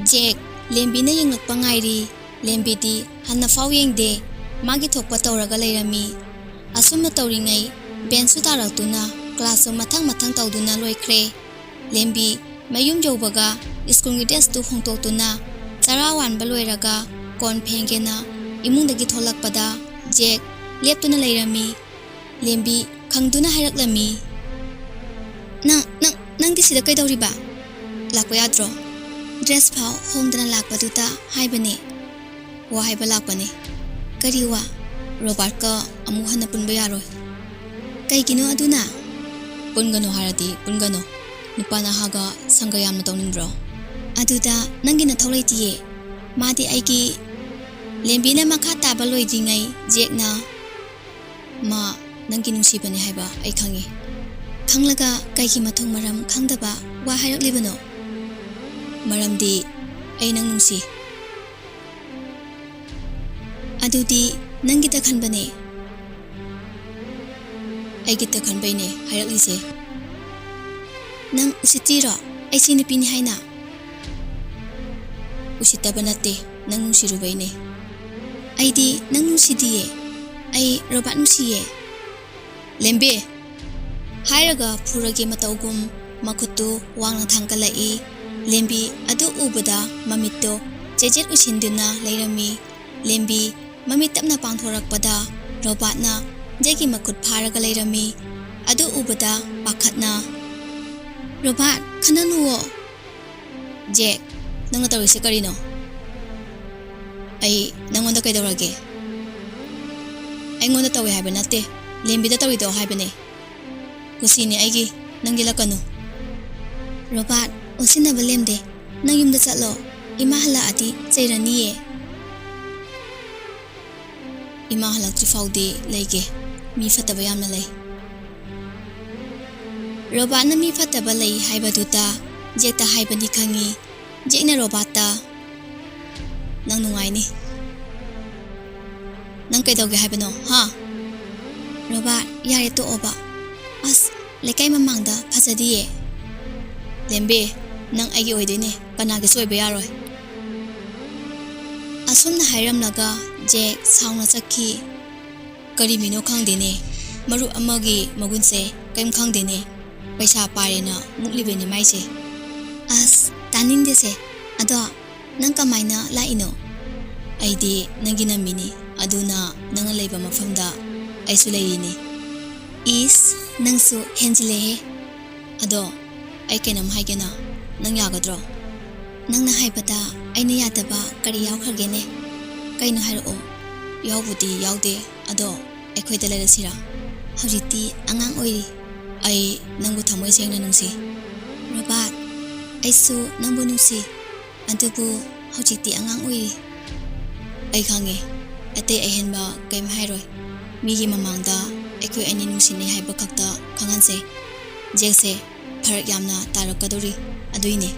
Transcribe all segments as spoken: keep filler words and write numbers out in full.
ꯖꯦꯛ, ꯂꯦꯝꯕꯤꯅ ꯌꯦꯡꯂꯛꯄ ꯉꯥꯏꯔꯤ꯫ ꯂꯦꯝꯕꯤꯗꯤ ꯍꯟꯅꯐꯥꯎ ꯌꯦꯡꯗꯦ, ꯃꯥꯒꯤ ꯊꯣꯛꯄ ꯇꯧꯔꯒ ꯂꯩꯔꯝꯃꯤ꯫ ꯑꯁꯨꯝꯅ ꯇꯧꯔꯤꯉꯩ ꯕꯦꯟꯁꯨ ꯇꯥꯔꯛꯇꯨꯅ ꯀ꯭ꯂꯥꯁꯁꯨ ꯃꯊꯪ ꯃꯊꯪ ꯇꯧꯗꯨꯅ ꯂꯣꯏꯈ꯭ꯔꯦ꯫ ꯂꯦꯝꯕꯤ ꯃꯌꯨꯝ ꯌꯧꯕꯒ ꯁ꯭ꯀꯨꯜꯒꯤ ꯗ꯭ꯔꯦꯁꯇꯨ ꯍꯣꯡꯗꯣꯛꯇꯨꯅ ꯆꯔꯥ ꯋꯥꯟꯕ ꯂꯣꯏꯔꯒ ꯀꯣꯟ ꯐꯦꯡꯒꯦꯅ ꯏꯃꯨꯡꯗꯒꯤ ꯊꯣꯛꯂꯛꯄꯗ ꯖꯦꯛ ꯂꯦꯞꯇꯨꯅ ꯂꯩꯔꯝꯃꯤ꯫ ꯂꯦꯝꯕꯤ ꯈꯪꯗꯨꯅ ꯍꯥꯏꯔꯛꯂꯝꯃꯤ, "ꯅꯪ, ꯅꯪ, ꯅꯪꯗꯤ ꯁꯤꯗ ꯀꯩꯗꯧꯔꯤꯕ? ꯂꯥꯛꯄ ꯌꯥꯗ꯭ꯔꯣ? ꯗ꯭ꯔꯦꯁ ꯐꯥꯎ ꯍꯣꯡꯗꯅ ꯂꯥꯛꯄꯗꯨꯗ ꯍꯥꯏꯕꯅꯦ꯫ ꯋꯥ ꯍꯥꯏꯕ ꯂꯥꯛꯄꯅꯦ꯫" "ꯀꯔꯤ ꯋꯥ?" "ꯔꯣꯕꯥꯔꯠꯀ ꯑꯃꯨꯛ ꯍꯟꯅ ꯄꯨꯟꯕ ꯌꯥꯔꯣꯏ꯫" "ꯀꯩꯒꯤꯅꯣ ꯑꯗꯨꯅ?" "ꯄꯨꯟꯒꯅꯨ ꯍꯥꯏꯔꯗꯤ ꯄꯨꯟꯒꯅꯨ꯫ ꯅꯨꯄꯥ ꯅꯍꯥꯒ ꯁꯪꯒ ꯌꯥꯝꯅ ꯇꯧꯅꯤꯡꯕ꯭ꯔꯣ?" "ꯑꯗꯨꯗ ꯅꯪꯒꯤ ꯅꯊꯧ ꯂꯩꯇꯤꯌꯦ꯫ ꯃꯥꯗꯤ ꯑꯩꯒꯤ꯫" ꯂꯦꯝꯕꯤꯅ ꯃꯈꯥ ꯇꯥꯕ ꯂꯣꯏꯗ꯭ꯔꯤꯉꯩ ꯖꯦꯛꯅ, "ꯃꯥ ꯅꯪꯒꯤ ꯅꯨꯡꯁꯤꯕꯅꯤ ꯍꯥꯏꯕ ꯑꯩ ꯈꯪꯉꯤ꯫ ꯈꯪꯂꯒ ꯀꯩꯒꯤ ꯃꯊꯣꯡ ꯃꯔꯝ ꯈꯪꯗꯕ ꯋꯥ ꯍꯥꯏꯔꯛꯂꯤꯕꯅꯣ?" "ꯃꯔꯝꯗꯤ ꯑꯩ ꯅꯪ ꯅꯨꯡꯁꯤ꯫" "ꯑꯗꯨꯗꯤ ꯅꯪꯒꯤꯇ ꯈꯟꯕꯅꯦ꯫" "ꯑꯩꯒꯤꯇ ꯈꯟꯕꯩꯅꯦ ꯍꯥꯏꯔꯛꯂꯤꯁꯦ꯫" "ꯅꯪ ꯎꯁꯤꯠꯇ꯭ꯔꯤꯔꯣ ꯑꯩꯁꯤ ꯅꯨꯄꯤꯅꯤ ꯍꯥꯏꯅ?" "ꯎꯁꯤꯠꯇꯕ ꯅꯠꯇꯦ, ꯅꯪ ꯅꯨꯡꯁꯤꯔꯨꯕꯩꯅꯦ꯫" "ꯑꯩꯗꯤ ꯅꯪ ꯅꯨꯡꯁꯤꯗꯤꯌꯦ꯫ ꯑꯩ ꯔꯣꯕꯥꯔꯠ ꯅꯨꯡꯁꯤꯌꯦ꯫" "ꯂꯦꯝꯕꯤ!" ꯍꯥꯏꯔꯒ ꯐꯨꯔꯒꯦ ꯃꯇꯧꯒꯨꯝ ꯃꯈꯨꯠꯇꯨ ꯋꯥꯡꯅ ꯊꯥꯡꯒꯠꯂꯛꯏ꯫ ꯂꯦꯝꯕꯤ ꯑꯗꯨ ꯎꯕꯗ ꯃꯃꯤꯠꯇꯣ ꯆꯦꯖꯦꯠ ꯎꯏꯁꯤꯟꯗꯨꯅ ꯂꯩꯔꯝꯃꯤ꯫ ꯂꯦꯝꯕꯤ ꯃꯃꯤꯠ ꯇꯞꯅ ꯄꯥꯡꯊꯣꯔꯛꯄꯗ ꯔꯣꯕꯥꯔꯠꯅ ꯖꯦꯛꯀꯤ ꯃꯈꯨꯠ ꯐꯥꯔꯒ ꯂꯩꯔꯝꯃꯤ꯫ ꯑꯗꯨ ꯎꯕꯗ ꯄꯥꯈꯠꯅ, "ꯔꯣꯕꯥꯔꯠ, ꯈꯟꯅꯅꯨꯋꯣ꯫" "ꯖꯦꯛ, ꯅꯪꯅ ꯇꯧꯔꯤꯁꯦ ꯀꯔꯤꯅꯣ?" "ꯑꯩ ꯅꯪꯉꯣꯟꯗ ꯀꯩꯗꯧꯔꯒꯦ?" "ꯑꯩꯉꯣꯟꯗ ꯇꯧꯋꯦ ꯍꯥꯏꯕ ꯅꯠꯇꯦ, ꯂꯦꯝꯕꯤꯗ ꯇꯧꯔꯤꯗꯣ ꯍꯥꯏꯕꯅꯦ꯫ ꯀꯨꯁꯤꯅꯦ ꯑꯩꯒꯤ, ꯅꯪ ꯌꯦꯠꯂꯛꯀꯅꯨ꯫" "ꯔꯣꯕꯥꯔꯠ, ꯑꯣꯟꯁꯤꯟꯅꯕ ꯂꯦꯝꯗꯦ꯫ ꯅꯪ ꯌꯨꯝꯗ ꯆꯠꯂꯣ꯫ ꯏꯃꯥ ꯍꯜꯂꯛꯑꯗꯤ ꯆꯩꯔꯅꯤꯌꯦ꯫" "ꯏꯃꯥ ꯍꯜꯂꯛꯇ꯭ꯔꯤ ꯐꯥꯎꯗꯤ ꯂꯩꯒꯦ꯫ ꯃꯤ ꯐꯠꯇꯕ ꯌꯥꯝꯅ ꯂꯩ꯫" ꯔꯣꯕꯥꯔꯠꯅ ꯃꯤ ꯐꯠꯇꯕ ꯂꯩ ꯍꯥꯏꯕꯗꯨꯗ ꯖꯦꯛꯇ ꯍꯥꯏꯕꯅꯤ ꯈꯪꯉꯤ꯫ ꯖꯦꯛꯅ ꯔꯣꯕꯥꯔꯠꯇ, "ꯅꯪ ꯅꯨꯡꯉꯥꯏꯅꯤ꯫" "ꯅꯪ ꯀꯩꯗꯧꯒꯦ ꯍꯥꯏꯕꯅꯣ, ꯍꯥ?" "ꯔꯣꯕꯥꯔꯠ, ꯌꯥꯔꯦ, ꯇꯣꯛꯑꯣꯕ꯫ ꯑꯁ, ꯂꯩꯀꯥꯏ ꯃꯃꯥꯡꯗ ꯐꯖꯗꯤꯌꯦ꯫" "ꯂꯦꯝꯕꯤ, ꯅꯪ ꯑꯩꯒꯤ ꯑꯣꯏꯗꯣꯏꯅꯦ, ꯄꯅꯥꯒꯤꯁꯨ ꯑꯣꯏꯕ ꯌꯥꯔꯣꯏ꯫ ꯑꯁꯨꯝꯅ ꯍꯥꯏꯔꯝꯂꯒ ꯖꯦꯛ ꯁꯥꯎꯅ ꯆꯠꯈꯤ꯫ ꯀꯔꯤ ꯃꯤꯅꯣ ꯈꯪꯗꯦꯅꯦ, ꯃꯔꯨꯞ ꯑꯃꯒꯤ ꯃꯒꯨꯟꯁꯦ ꯀꯔꯤꯝ ꯈꯪꯗꯦꯅꯦ꯫ ꯄꯩꯁꯥ ꯄꯥꯏꯔꯦꯅ ꯃꯨꯛꯂꯤꯕꯅꯤ ꯃꯥꯏꯁꯦ꯫ ꯑꯁ, ꯇꯥꯅꯤꯡꯗꯦꯁꯦ꯫ ꯑꯗꯣ ꯅꯪ ꯀꯃꯥꯏꯅ ꯂꯥꯛꯏꯅꯣ? ꯑꯩꯗꯤ ꯅꯪꯒꯤ ꯅꯝꯃꯤꯅꯤ, ꯑꯗꯨꯅ ꯅꯪꯅ ꯂꯩꯕ ꯃꯐꯝꯗ ꯑꯩꯁꯨ ꯂꯩꯔꯤꯅꯤ꯫ ꯏꯁ, ꯅꯪꯁꯨ ꯍꯦꯟꯖꯤꯜꯂꯦꯍꯦ꯫ ꯑꯗꯣ ꯑꯩ ꯀꯩꯅꯣꯝ ꯍꯥꯏꯒꯦꯅ, ꯅꯪ ꯌꯥꯒꯗ꯭ꯔꯣ? ꯅꯪꯅ ꯍꯥꯏꯕꯗ ꯑꯩꯅ ꯌꯥꯗꯕ ꯀꯔꯤ ꯌꯥꯎꯈ꯭ꯔꯒꯦꯅꯦ? ꯀꯩꯅꯣ ꯍꯥꯏꯔꯛꯑꯣ꯫ ꯌꯥꯎꯕꯨꯗꯤ ꯌꯥꯎꯗꯦ, ꯑꯗꯣ ꯑꯩꯈꯣꯏꯗ ꯂꯩꯔꯁꯤꯔꯥ? ꯍꯧꯖꯤꯛꯇꯤ ꯑꯉꯥꯡ ꯑꯣꯏꯔꯤ꯫ ꯑꯩ ꯅꯪꯕꯨ ꯊꯃꯣꯏ ꯁꯦꯡꯅ ꯅꯨꯡꯁꯤ꯫ ꯔꯣꯕꯥꯔꯠ, ꯑꯩꯁꯨ ꯅꯪꯕꯨ ꯅꯨꯡꯁꯤ꯫ ꯑꯗꯨꯕꯨ ꯍꯧꯖꯤꯛꯇꯤ ꯑꯉꯥꯡ ꯑꯣꯏꯔꯤ꯫ ꯑꯩ ꯈꯪꯉꯦ, ꯑꯇꯩ ꯑꯍꯦꯟꯕ ꯀꯩꯝ ꯍꯥꯏꯔꯣꯏ꯫ ꯃꯤꯒꯤ ꯃꯃꯥꯡꯗ ꯑꯩꯈꯣꯏ ꯑꯅꯤ ꯅꯨꯡꯁꯤꯅꯩ ꯍꯥꯏꯕ ꯈꯛꯇ ꯈꯪꯍꯟꯁꯦ꯫ ꯖꯦꯛꯁꯦ ꯐꯔꯛ ꯌꯥꯝꯅ ꯇꯥꯔꯛꯀꯗꯧꯔꯤ, ꯑꯗꯨꯏꯅꯦ꯫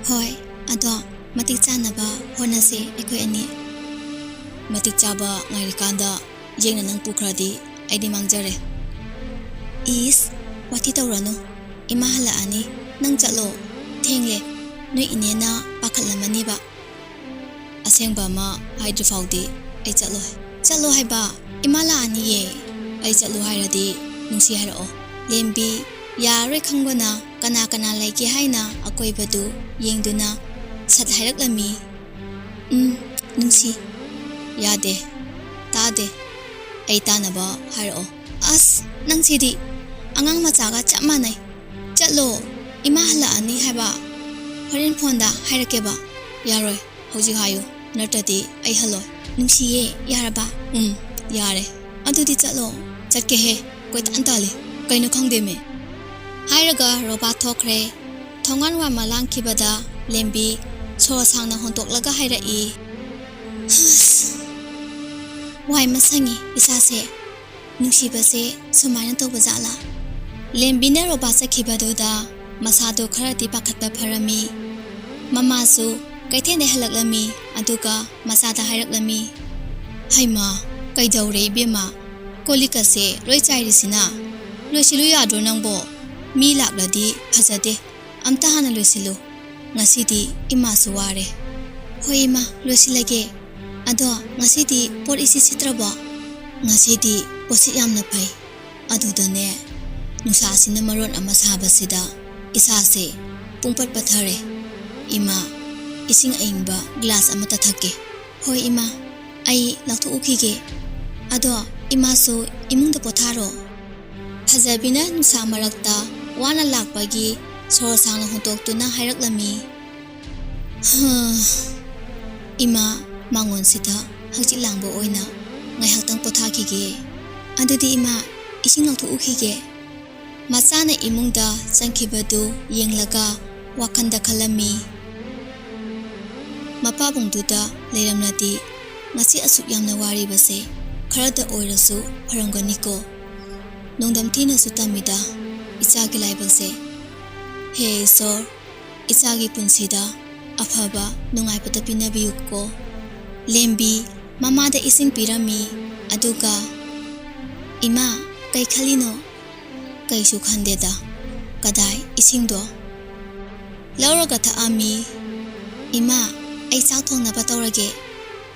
ꯍꯣꯏ, ꯑꯗꯣ ꯃꯇꯤꯛ ꯆꯥꯅꯕ ꯍꯣꯠꯅꯁꯦ ꯑꯩꯈꯣꯏ ꯑꯅꯤ꯫ ꯃꯇꯤꯛ ꯆꯥꯕ ꯉꯥꯏꯔꯤꯀꯥꯟꯗ ꯌꯦꯡꯅ ꯅꯪ ꯄꯨꯈ꯭ꯔꯗꯤ ꯑꯩꯗꯤ ꯃꯥꯡꯖꯔꯦ꯫ ꯏꯁ, ꯋꯥꯊꯤ ꯇꯧꯔꯅꯨ꯫ ꯏꯃꯥ ꯍꯜꯂꯛꯑꯅꯤ꯫ ꯅꯪ ꯆꯠꯂꯣ꯫ ꯊꯦꯡꯂꯦ꯫ ꯅꯣꯏ ꯏꯅꯦꯅ ꯄꯥꯈꯠꯂꯝꯃꯅꯤꯕ꯫ ꯑꯁꯦꯡꯕ ꯑꯃ ꯍꯥꯏꯗ꯭ꯔꯤ ꯐꯥꯎꯗꯤ ꯑꯩ ꯆꯠꯂꯣꯏ꯫ ꯆꯠꯂꯣ ꯍꯥꯏꯕ꯫ ꯏꯃꯥ ꯂꯥꯛꯑꯅꯤꯌꯦ꯫ ꯑꯩ ꯆꯠꯂꯣ ꯍꯥꯏꯔꯗꯤ ꯅꯨꯡꯁꯤ ꯍꯥꯏꯔꯛꯑꯣ꯫ ꯂꯦꯝꯕꯤ, ꯌꯥꯔꯔꯣꯏ ꯈꯪꯕꯅ ꯀꯅꯥ ꯀꯅꯥ ꯂꯩꯒꯦ ꯍꯥꯏꯅ ꯑꯀꯣꯏꯕꯗꯨ ꯌꯦꯡꯗꯨꯅ ꯁꯠ ꯍꯥꯏꯔꯛꯂꯝꯃꯤ꯫ ꯎꯝ, ꯅꯨꯡꯁꯤ꯫ ꯌꯥꯗꯦ꯫ ꯇꯥꯗꯦ꯫ ꯑꯩ ꯇꯥꯅꯕ ꯍꯥꯏꯔꯛꯑꯣ꯫ ꯑꯁ, ꯅꯪꯁꯤꯗꯤ ꯑꯉꯥꯡ ꯃꯆꯥꯒ ꯆꯞ ꯃꯥꯟꯅꯩ꯫ ꯆꯠꯂꯣ, ꯏꯃꯥ ꯍꯜꯂꯛꯑꯅꯤ ꯍꯥꯏꯕ꯫ ꯍꯣꯔꯦꯟ ꯐꯣꯟꯗ ꯍꯥꯏꯔꯛꯀꯦꯕ꯫ ꯌꯥꯔꯣꯏ, ꯍꯧꯖꯤꯛ ꯍꯥꯏꯌꯨ, ꯅꯠꯇ꯭ꯔꯗꯤ ꯑꯩ ꯍꯜꯂꯣꯏ꯫ ꯅꯨꯡꯁꯤꯌꯦ, ꯌꯥꯔꯕ? ꯎꯝ, ꯌꯥꯔꯦ꯫ ꯑꯗꯨꯗꯤ ꯆꯠꯂꯣ꯫ ꯆꯠꯀꯦꯍꯦ, ꯀꯣꯏꯇꯥꯟ ꯇꯥꯜꯂꯤ꯫ ꯀꯩꯅꯣ ꯈꯪꯗꯦꯃꯦ꯫ ꯍꯥꯏꯔꯒ ꯔꯣꯕꯥꯠ ꯊꯣꯛꯈ꯭ꯔꯦ꯫ ꯊꯣꯡꯒꯥꯟ ꯋꯥꯡꯃ ꯂꯥꯟꯈꯤꯕꯗ ꯂꯦꯝꯕꯤ ꯁꯣꯔ ꯁꯥꯡꯅ ꯍꯣꯟꯇꯣꯛꯂꯒ ꯍꯥꯏꯔꯛꯏ, "ꯍꯁ, ꯋꯥꯏ ꯃꯁꯪꯉꯤ ꯏꯁꯥꯁꯦ꯫ ꯅꯨꯡꯁꯤꯕꯁꯦ ꯁꯨꯃꯥꯏꯅ ꯇꯧꯕ ꯖꯥꯠꯂꯥ?" ꯂꯦꯝꯕꯤꯅ ꯔꯣꯕꯥꯠ ꯆꯠꯈꯤꯕꯗꯨꯗ ꯃꯁꯥꯗꯣ ꯈꯔꯗꯤ ꯄꯥꯈꯠꯄ ꯐꯔꯝꯃꯤ꯫ ꯃꯃꯥꯁꯨ ꯀꯩꯊꯦꯜꯗ ꯍꯜꯂꯛꯂꯝꯃꯤ, ꯑꯗꯨꯒ ꯃꯆꯥꯗ ꯍꯥꯏꯔꯛꯂꯝꯃꯤ, "ꯍꯩꯃꯥ, ꯀꯩꯗꯧꯔꯦ ꯏꯕꯦꯝꯃ? ꯀꯣꯜ ꯂꯤꯛꯀꯁꯦ ꯂꯣꯏ ꯆꯥꯏꯔꯤꯁꯤꯅ? ꯂꯣꯏꯁꯤꯜꯂꯨ ꯌꯥꯗ꯭ꯔꯣ ꯅꯪꯕꯣ? ꯃꯤ ꯂꯥꯛꯂꯗꯤ ꯐꯖꯗꯦ꯫ ꯑꯝꯇ ꯍꯥꯟꯅ ꯂꯣꯏꯁꯤꯜꯂꯨ꯫ ꯉꯁꯤꯗꯤ ꯏꯃꯥꯁꯨ ꯋꯥꯔꯦ꯫ "ꯍꯣꯏ ꯏꯃꯥ, ꯂꯣꯏꯁꯤꯜꯂꯒꯦ꯫ ꯑꯗꯣ ꯉꯁꯤꯗꯤ ꯄꯣꯠ ꯏꯁꯤꯠ ꯁꯤꯠꯇ꯭ꯔꯕꯣ?" "ꯉꯁꯤꯗꯤ ꯄꯣꯠꯁꯤꯠ ꯌꯥꯝꯅ ꯐꯩ꯫ ꯑꯗꯨꯗꯅꯦ, ꯅꯨꯡꯁꯥꯁꯤꯅ ꯃꯔꯣꯟ ꯑꯃ ꯁꯥꯕꯁꯤꯗ ꯏꯁꯥꯁꯦ ꯄꯨꯡꯄꯠ ꯄꯠꯊꯔꯦ꯫ ꯏꯃꯥ, ꯏꯁꯤꯡ ꯑꯏꯪꯕ ꯒ꯭ꯂꯥꯁ ꯑꯃꯇ ꯊꯛꯀꯦ꯫" "ꯍꯣꯏ ꯏꯃꯥ, ꯑꯩ ꯂꯧꯊꯣꯛꯎꯈꯤꯒꯦ꯫ ꯑꯗꯣ ꯏꯃꯥꯁꯨ ꯏꯃꯨꯡꯗ ꯄꯣꯊꯥꯔꯣ꯫" ꯐꯖꯕꯤꯅ ꯅꯨꯡꯁꯥ ꯃꯔꯛꯇ ꯋꯥꯅ ꯂꯥꯛꯄꯒꯤ ꯁꯣꯔ ꯁꯥꯡꯅ ꯍꯣꯟꯇꯣꯛꯇꯨꯅ ꯍꯥꯏꯔꯛꯂꯝꯃꯤ, "ꯍꯥ, ꯏꯃꯥ, ꯃꯉꯣꯟꯁꯤꯗ ꯍꯛꯆꯤꯠ ꯂꯥꯡꯕ ꯑꯣꯏꯅ ꯉꯥꯏꯍꯥꯛꯇꯪ ꯄꯣꯊꯥꯈꯤꯒꯦ꯫ ꯑꯗꯨꯗꯤ ꯏꯃꯥ, ꯏꯁꯤꯡ ꯂꯧꯊꯣꯛꯎꯈꯤꯒꯦ꯫" ꯃꯆꯥꯅ ꯏꯃꯨꯡꯗ ꯆꯪꯈꯤꯕꯗꯨ ꯌꯦꯡꯂꯒ ꯋꯥꯈꯜꯗ ꯈꯜꯂꯝꯃꯤ, "ꯃꯄꯥꯕꯨꯡꯗꯨꯗ ꯂꯩꯔꯝꯂꯗꯤ ꯉꯁꯤ ꯑꯁꯨꯛ ꯌꯥꯝꯅ ꯋꯥꯔꯤꯕꯁꯦ ꯈꯔꯗ ꯑꯣꯏꯔꯁꯨ ꯐꯔꯝꯒꯅꯤꯀꯣ꯫ ꯅꯣꯡꯗꯝ ꯊꯤꯅꯁꯨ ꯇꯝꯃꯤꯗ ꯏꯆꯥꯒꯤ ꯂꯥꯏꯕꯛꯁꯦ꯫ ꯍꯦ ꯏꯁꯣꯔ, ꯏꯆꯥꯒꯤ ꯄꯨꯟꯁꯤꯗ ꯑꯐꯕ ꯅꯨꯡꯉꯥꯏꯕꯇ ꯄꯤꯅꯕꯤꯌꯨꯀꯣ꯫" ꯂꯦꯝꯕꯤ ꯃꯃꯥꯗ ꯏꯁꯤꯡ ꯄꯤꯔꯝꯃꯤ꯫ ꯑꯗꯨꯒ, "ꯏꯃꯥ, ꯀꯩ ꯈꯜꯂꯤꯅꯣ?" "ꯀꯩꯁꯨ ꯈꯟꯗꯦꯗ꯫ ꯀꯗꯥꯏ ꯏꯁꯤꯡꯗꯣ?" ꯂꯧꯔꯒ ꯊꯛꯑꯝꯃꯤ꯫ "ꯏꯃꯥ, ꯑꯩ ꯆꯥꯛ ꯊꯣꯡꯅꯕ ꯇꯧꯔꯒꯦ꯫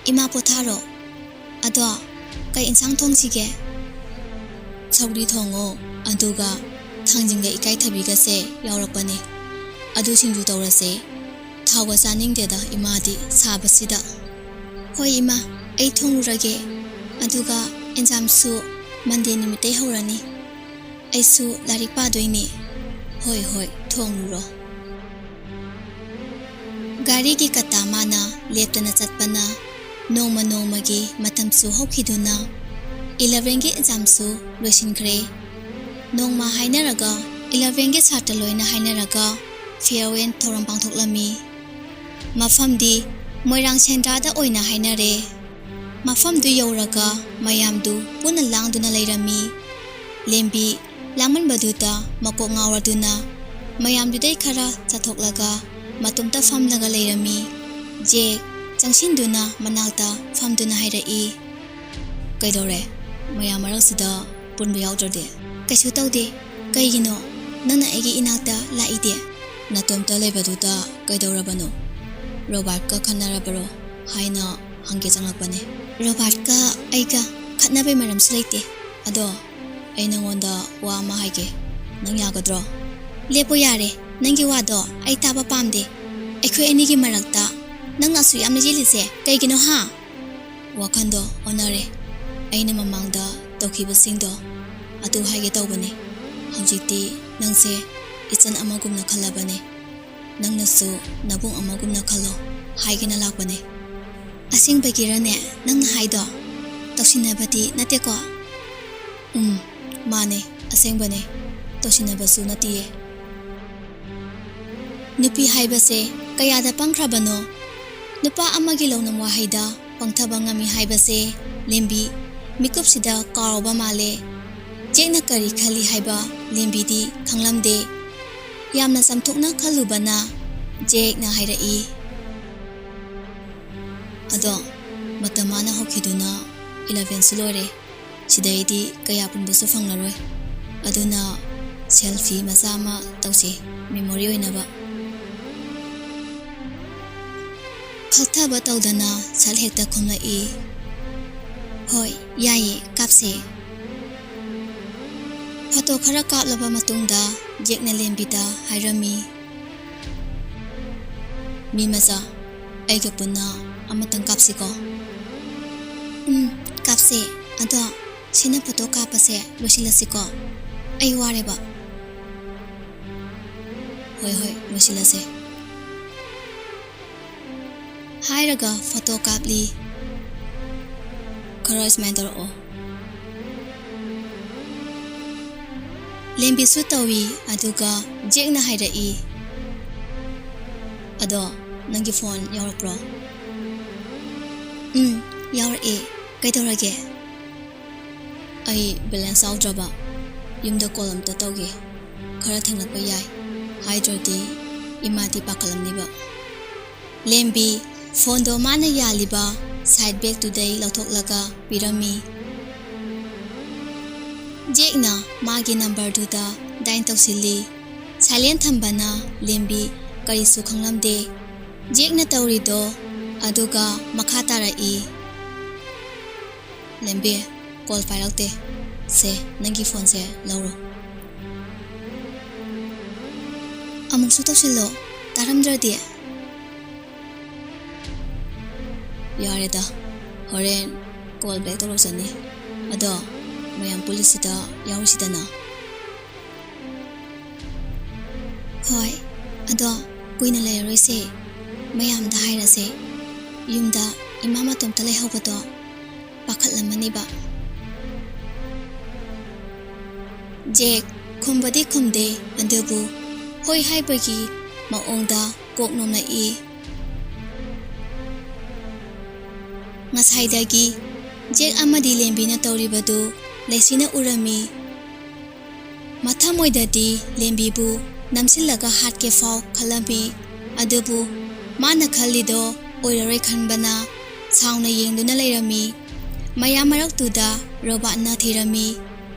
ꯏꯃꯥ ꯄꯣꯊꯥꯔꯣ꯫ ꯑꯗꯣ ꯀꯩ ꯏꯟꯁꯥꯡ ꯊꯣꯡꯁꯤꯒꯦ?" "ꯁꯧꯒ꯭ꯔꯤ ꯊꯣꯡꯉꯣ, ꯑꯗꯨꯒ ꯊꯥꯡꯖꯤꯡꯒ ꯏꯀꯥꯏꯊꯕꯤꯒꯁꯦ ꯌꯥꯎꯔꯛꯄꯅꯦ꯫ ꯑꯗꯨ ꯁꯤꯡꯖꯨ ꯇꯧꯔꯁꯦ꯫ ꯊꯥꯎꯒ ꯆꯥꯅꯤꯡꯗꯦꯗ ꯏꯃꯥꯗꯤ ꯁꯥꯕꯁꯤꯗ꯫" "ꯍꯣꯏ ꯏꯃꯥ, ꯑꯩ ꯊꯣꯡꯂꯨꯔꯒꯦ꯫ ꯑꯗꯨꯒ ꯑꯦꯟꯖꯥꯝꯁꯨ ꯃꯟꯗꯦ ꯅꯨꯃꯤꯠꯇꯩ ꯍꯧꯔꯅꯤ꯫ ꯑꯩꯁꯨ ꯂꯥꯏꯔꯤꯛ ꯄꯥꯗꯣꯏꯅꯦ꯫" "ꯍꯣꯏ, ꯍꯣꯏ, ꯊꯣꯡꯂꯨꯔꯣ꯫" ꯒꯥꯔꯤꯒꯤ ꯀꯇꯥ ꯃꯥꯅ ꯂꯦꯞꯇꯅ ꯆꯠꯄꯅ ꯅꯣꯡꯃ ꯅꯣꯡꯃꯒꯤ ꯃꯇꯝꯁꯨ ꯍꯧꯈꯤꯗꯨꯅ ꯏꯂꯚꯦꯟꯒꯤ ꯑꯦꯛꯖꯥꯝꯁꯨ ꯂꯣꯏꯁꯤꯟꯈ꯭ꯔꯦ꯫ ꯅꯣꯡꯃ ꯍꯥꯏꯅꯔꯒ, ꯏꯂꯚꯦꯟꯒꯤ ꯁꯥꯇ꯭ꯔ ꯂꯣꯏꯅ ꯍꯥꯏꯅꯔꯒ farewell ꯊꯧꯔꯝ ꯄꯥꯡꯊꯣꯛꯂꯝꯃꯤ꯫ ꯃꯐꯝꯗꯤ ꯃꯣꯏꯔꯥꯡ ꯁꯦꯟꯗ꯭ꯔꯥꯗ ꯑꯣꯏꯅ ꯍꯥꯏꯅꯔꯦ꯫ ꯃꯐꯝꯗꯨ ꯌꯧꯔꯒ ꯃꯌꯥꯝꯗꯨ ꯄꯨꯟꯅ ꯂꯥꯡꯗꯨꯅ ꯂꯩꯔꯝꯃꯤ꯫ ꯂꯦꯝꯕꯤ ꯂꯥꯡꯃꯟꯕꯗꯨꯗ ꯃꯀꯣꯛ ꯉꯥꯎꯔꯗꯨꯅ ꯃꯌꯥꯝꯗꯨꯗꯩ ꯈꯔ ꯆꯠꯊꯣꯛꯂꯒ ꯃꯇꯣꯝꯇ ꯐꯝꯂꯒ ꯂꯩꯔꯝꯃꯤ꯫ ꯖꯦꯛ ꯆꯪꯁꯤꯟꯗꯨꯅ ꯃꯅꯥꯛꯇ ꯐꯝꯗꯨꯅ ꯍꯥꯏꯔꯛꯏ, "ꯀꯩꯗꯧꯔꯦ? ꯃꯌꯥꯝ ꯃꯔꯛꯁꯤꯗ ꯄꯨꯟꯕ ꯌꯥꯎꯗ꯭ꯔꯗꯤ?" "ꯀꯩꯁꯨ ꯇꯧꯗꯦ꯫ ꯀꯩꯒꯤꯅꯣ ꯅꯪꯅ ꯑꯩꯒꯤ ꯏꯅꯥꯛꯇ ꯂꯥꯛꯏꯗꯤ?" "ꯅꯇꯣꯝꯇ ꯂꯩꯕꯗꯨꯗ ꯀꯩꯗꯧꯔꯕꯅꯣ? ꯔꯣꯕꯥꯔꯠꯀ ꯈꯠꯅꯔꯕꯔꯣ?" ꯍꯥꯏꯅ ꯍꯪꯒꯦ ꯆꯪꯂꯛꯄꯅꯦ꯫ "ꯔꯣꯕꯥꯔꯠꯀ ꯑꯩꯒ ꯈꯠꯅꯕꯩ ꯃꯔꯝꯁꯨ ꯂꯩꯇꯦ꯫ ꯑꯗꯣ ꯑꯩ ꯅꯉꯣꯟꯗ ꯋꯥ ꯑꯃ ꯍꯥꯏꯒꯦ꯫ ꯅꯪ ꯌꯥꯒꯗ꯭ꯔꯣ?" "ꯂꯦꯞꯄꯣ ꯌꯥꯔꯦ, ꯅꯪꯒꯤ ꯋꯥꯗꯣ ꯑꯩ ꯇꯥꯕ ꯄꯥꯝꯗꯦ꯫ ꯑꯩꯈꯣꯏ ꯑꯅꯤꯒꯤ ꯃꯔꯛꯇ ꯅꯪꯅ ꯑꯁꯨꯛ ꯌꯥꯝꯅ ꯌꯦꯠꯂꯤꯁꯦ ꯀꯩꯒꯤꯅꯣ ꯍꯥ?" ꯋꯥꯈꯜꯗꯣ ꯑꯣꯟꯅꯔꯦ꯫ ꯑꯩꯅ ꯃꯃꯥꯡꯗ ꯇꯧꯈꯤꯕꯁꯤꯡꯗꯣ ꯑꯗꯨ ꯍꯥꯏꯒꯦ ꯇꯧꯕꯅꯤ꯫ ꯍꯧꯖꯤꯛꯇꯤ ꯅꯪꯁꯦ ꯏꯆꯟ ꯑꯃꯒꯨꯝꯅ ꯈꯜꯂꯕꯅꯤ꯫ ꯅꯪꯅꯁꯨ ꯅꯕꯨꯡ ꯑꯃꯒꯨꯝꯅ ꯈꯜꯂꯣ ꯍꯥꯏꯒꯦꯅ ꯂꯥꯛꯄꯅꯤ꯫ "ꯑꯁꯦꯡꯕꯒꯤꯔꯅꯦ ꯅꯪꯅ ꯍꯥꯏꯗꯣ? ꯇꯧꯁꯤꯟꯅꯕꯗꯤ ꯅꯠꯇꯦꯀꯣ?" "ꯎꯝ, ꯃꯥꯅꯦ, ꯑꯁꯦꯡꯕꯅꯦ꯫ ꯇꯧꯁꯤꯟꯅꯕꯁꯨ ꯅꯠꯇꯤꯌꯦ꯫" ꯅꯨꯄꯤ ꯍꯥꯏꯕꯁꯦ ꯀꯌꯥꯗ ꯄꯪꯈ꯭ꯔꯕꯅꯣ? ꯅꯨꯄꯥ ꯑꯃꯒꯤ ꯂꯧꯅꯝ ꯋꯥꯍꯩꯗ ꯄꯪꯊꯕ ꯉꯝꯃꯤ ꯍꯥꯏꯕꯁꯦ ꯂꯦꯝꯕꯤ ꯃꯤꯀꯨꯞꯁꯤꯗ ꯀꯥꯎꯔꯕ ꯃꯥꯜꯂꯦ꯫ ꯖꯦꯛꯅ ꯀꯔꯤ ꯈꯜꯂꯤ ꯍꯥꯏꯕ ꯂꯦꯝꯕꯤꯗꯤ ꯈꯪꯂꯝꯗꯦ꯫ ꯌꯥꯝꯅ ꯆꯝꯊꯣꯛꯅ ꯈꯜꯂꯨꯕꯅ ꯖꯦꯛꯅ ꯍꯥꯏꯔꯛꯏ, "ꯑꯗꯣ ꯃꯇꯝ ꯃꯥꯅ ꯍꯧꯈꯤꯗꯨꯅ elevenꯁꯨ ꯂꯣꯏꯔꯦ꯫ ꯁꯤꯗꯩꯗꯤ ꯀꯌꯥ ꯄꯨꯟꯕꯁꯨ ꯐꯪꯂꯔꯣꯏ꯫ ꯑꯗꯨꯅ selfie ꯃꯆꯥ ꯑꯃ ꯇꯧꯁꯤ, memory ꯑꯣꯏꯅꯕ꯫" ꯈꯛꯊꯕ ꯇꯧꯗꯅ ꯁꯠ ꯍꯦꯛꯇ ꯈꯨꯝꯂꯛꯏ, "ꯍꯣꯏ, ꯌꯥꯏꯌꯦ, ꯀꯥꯞꯁꯦ꯫" ꯐꯣꯇꯣ ꯈꯔ ꯀꯥꯞꯂꯕ ꯃꯇꯨꯡꯗ ꯖꯦꯛꯅ ꯂꯦꯝꯕꯤꯗ ꯍꯥꯏꯔꯝꯃꯤ, "ꯃꯤ ꯃꯆꯥ, ꯑꯩꯒ ꯄꯨꯟꯅ ꯑꯃꯇꯪ ꯀꯥꯞꯁꯤꯀꯣ?" "ꯎꯝ, ꯀꯥꯞꯁꯦ꯫ ꯑꯗꯣ ꯁꯤꯅ ꯐꯣꯇꯣ ꯀꯥꯞꯄꯁꯦ ꯂꯣꯏꯁꯤꯜꯂꯁꯤꯀꯣ? ꯑꯩ ꯋꯥꯔꯦꯕ꯫" "ꯍꯣꯏ, ꯍꯣꯏ, ꯂꯣꯏꯁꯤꯜꯂꯁꯦ꯫" ꯍꯥꯏꯔꯒ ꯐꯣꯇꯣ ꯀꯥꯞꯂꯤ꯫ "ꯈꯔ ꯁꯨꯃꯥꯏꯅ ꯇꯧꯔꯛꯑꯣ꯫" ꯂꯦꯝꯕꯤꯁꯨ ꯇꯧꯏ, ꯑꯗꯨꯒ ꯖꯦꯛꯅ ꯍꯥꯏꯔꯛꯏ, "ꯑꯗꯣ ꯅꯪꯒꯤ ꯐꯣꯟ ꯌꯥꯎꯔꯛꯄ꯭ꯔꯣ?" "ꯎꯝ, ꯌꯥꯎꯔꯛꯑꯦ꯫ ꯀꯩꯗꯧꯔꯒꯦ?" "ꯑꯩ balance ꯌꯥꯎꯗ꯭ꯔꯕ, ꯌꯨꯝꯗ call ꯑꯝꯇ ꯇꯧꯒꯦ꯫ ꯈꯔ ꯊꯦꯡꯂꯛꯄ ꯌꯥꯏ, ꯍꯥꯏꯗ꯭ꯔꯗꯤ ꯏꯃꯥꯗꯤ ꯄꯥꯈꯠꯂꯝꯅꯤꯕ꯫" ꯂꯦꯝꯕꯤ ꯐꯣꯟꯗꯣ ꯃꯥꯅ ꯌꯥꯜꯂꯤꯕ side bagꯇꯨꯗꯩ ꯂꯧꯊꯣꯛꯂꯒ ꯄꯤꯔꯝꯃꯤ꯫ ꯖꯦꯛꯅ ꯃꯥꯒꯤ numberꯗꯨꯗ dial ꯇꯧꯁꯤꯜꯂꯤ꯫ ꯁꯥꯏꯂꯦꯟ ꯊꯝꯕꯅ ꯂꯦꯝꯕꯤ ꯀꯔꯤꯁꯨ ꯈꯪꯂꯝꯗꯦ꯫ ꯖꯦꯛꯅ ꯇꯧꯔꯤꯗꯣ ꯑꯗꯨꯒ ꯃꯈꯥ ꯇꯥꯔꯛꯏ꯫ "ꯂꯦꯝꯕꯤ, ꯀꯣꯜ ꯄꯥꯏꯔꯛꯇꯦ꯫ ꯁꯦ, ꯅꯪꯒꯤ ꯐꯣꯟꯁꯦ ꯂꯧꯔꯣ꯫ ꯑꯃꯨꯛꯁꯨ ꯇꯧꯁꯤꯜꯂꯣ, ꯇꯥꯔꯝꯗ꯭ꯔꯗꯤ꯫" "ꯌꯥꯔꯦꯗ, ꯍꯣꯔꯦꯟ ꯀꯣꯜ ꯕꯦꯛ ꯇꯧꯔꯛꯆꯅꯤ꯫ ꯑꯗꯣ ꯃꯌꯥꯝ ꯄꯨꯜꯂꯤꯁꯤꯗ ꯌꯥꯎꯔꯨꯁꯤꯗꯅ꯫" "ꯍꯣꯏ, ꯑꯗꯣ ꯀꯨꯏꯅ ꯂꯩꯔꯔꯣꯏꯁꯦ꯫ ꯃꯌꯥꯝꯗ ꯍꯥꯏꯔꯁꯦ꯫ ꯌꯨꯝꯗ ꯏꯃꯥ ꯃꯇꯣꯝꯇ ꯂꯩꯍꯧꯕꯗꯣ ꯄꯥꯈꯠꯂꯝꯃꯅꯤꯕ꯫" ꯖꯦꯛ ꯈꯨꯝꯕꯗꯤ ꯈꯨꯝꯗꯦ, ꯑꯗꯨꯕꯨ ꯍꯣꯏ ꯍꯥꯏꯕꯒꯤ ꯃꯑꯣꯡꯗ ꯀꯣꯛ ꯅꯣꯝꯂꯛꯏ꯫ ꯉꯁꯥꯏꯗꯒꯤ ꯖꯦꯛ ꯑꯃꯗꯤ ꯂꯦꯝꯕꯤꯅ ꯇꯧꯔꯤꯕꯗꯨ ꯂꯩꯁꯤꯅ ꯎꯔꯝꯃꯤ꯫ ꯃꯊꯃꯣꯏꯗꯗꯤ ꯂꯦꯝꯕꯤꯕꯨ ꯅꯝꯁꯤꯜꯂꯒ ꯍꯥꯠꯀꯦ ꯐꯥꯎ ꯈꯜꯂꯝꯃꯤ꯫ ꯑꯗꯨꯕꯨ ꯃꯥꯅ ꯈꯜꯂꯤꯗꯣ ꯑꯣꯏꯔꯔꯣꯏ ꯈꯟꯕꯅ ꯁꯥꯎꯅ ꯌꯦꯡꯗꯨꯅ ꯂꯩꯔꯝꯃꯤ꯫ ꯃꯌꯥꯝ ꯃꯔꯛꯇꯨꯗ ꯔꯣꯕꯥꯠꯅ ꯊꯤꯔꯝꯃꯤ꯫